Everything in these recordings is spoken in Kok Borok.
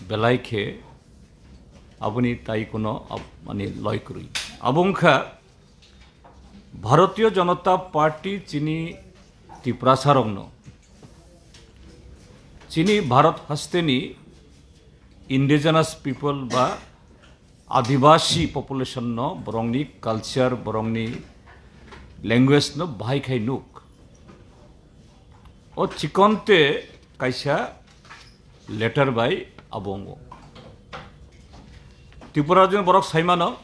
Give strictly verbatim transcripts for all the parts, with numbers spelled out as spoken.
belai khe aboni tai kuno ab-, mani loi kwrwi. Abo wngkha Bharatiya Janata Party chini Tiprasarokno, chini Bharat hasteni indigenous people ba Adibasi population no borokni culture, borokni language no bahai khai nuk. O chikonte kaisa letter bai abo wngo. Tripura rajyoni borok saimano,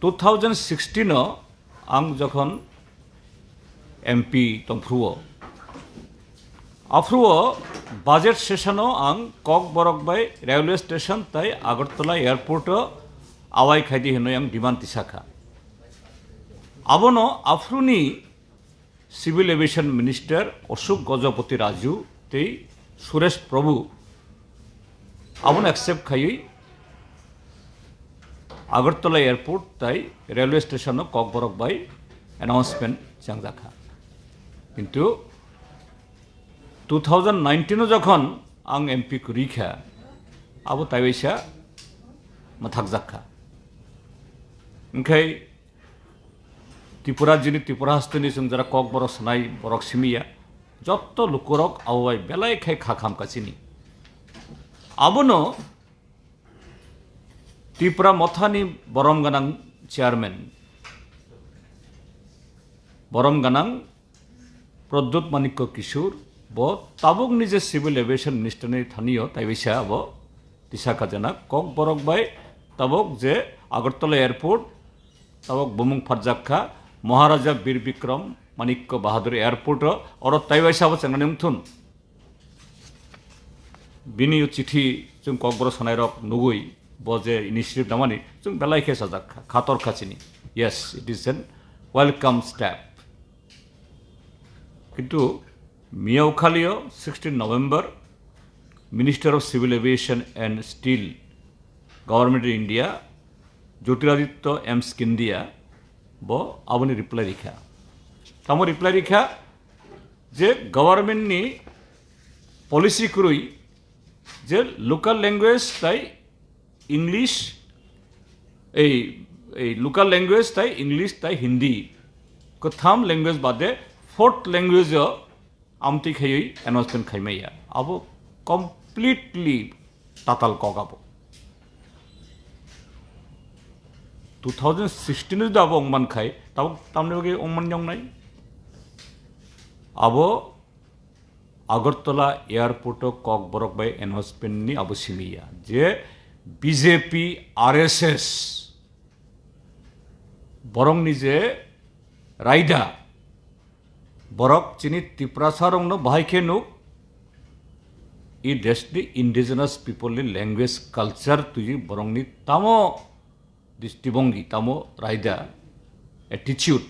two thousand sixteen o ang jokhon M P tongphruo, aphruo budget session o ang Kokborok bai railway station tai Agartala airport o awai khaidi hinwi ang demand tisakha. Abono aphruni Civil Aviation Minister Ashok Gajapati Raju tei Suresh Prabhu abono accept khaiwi Agartala airport tai railway station o Kokborok bai announcement chengjakha. Kintu two thousand nineteen o jokhon ang M P kwrwi kha, abo taiwaisa mwthakjak kha. Wngkhai Tripura, jini Tripura hasteni chwng jara Kokborok sanai borok simiya, jotto lukurok abo bai belai khai kha kham kachini. Abono Tripura mothani borom gwnang chairman, borom gwnang Pradyut Manikya Kishore, bo tabukni je Civil Aviation Minister ni thani o taiwaisa abo tisa khajana Kokborok bai tabuk je Agartala airport tabuk bumung pharjak kha Maharaja Bir Bikram Manikya Bahadur airport o, oro taiwaisa abo chengnani wngthun. Bini o chithi chwng Kokborok sanairok nugwi bo je initiative namani chwng belai khe sajak kha, khator kha chini. Yes, it is an welcome step. Kintu miyao khalio sixteen November, Minister of Civil Aviation and Steel, Government of India, Jyotiraditya M Scindia, bo aboni reply rikha. Tamo reply rikha je government ni policy kwrwi je local language tai English, ei, ei local language tai English tai Hindi, kwtham language bade fourth language o amtwi khaiwi announcement khaimaya. Abo completely tatal kok abo. Two thousand sixteen o jodi abo wngman khai, tabuk tamni bagwi wngman wngnai? Abo Agartala airport o Kokborok bai announcement ni abo simiya je B J P, R S S borokni je raida, borok chini Tiprasarokno bahai khe nuk, i desh ni indigenous people ni language, culture twi borokni tamo distibongi, tamo raida, attitude,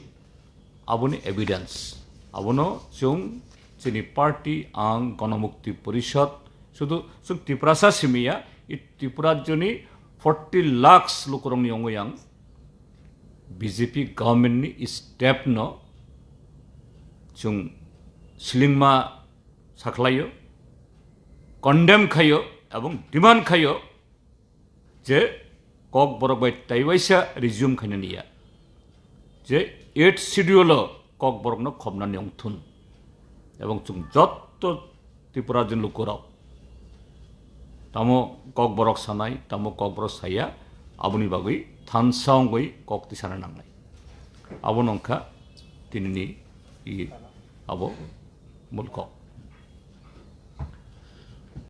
aboni evidence. Abono chwng chini party, ang Ganamukti Porishad, sudu chwng Tiprasa simiya, i Tripura rajyoni forty lakhs lukurokni wngo yang B J P government ni step no chwng slingma sakhlaio, condemn khaio, ebong demand khaio je Kokborok bai taiwaisa resume khainani ya, je eighth schedule o Kokborokno khobnani wngthun, ebong chwng jotto Tripura rajyoni lukurok tamo Kokborok sanai, tamo Kokborok saya, aboni bagwi thansa wngwi kok tisana nangnai. Abono wngkha tinini i abo mulkok.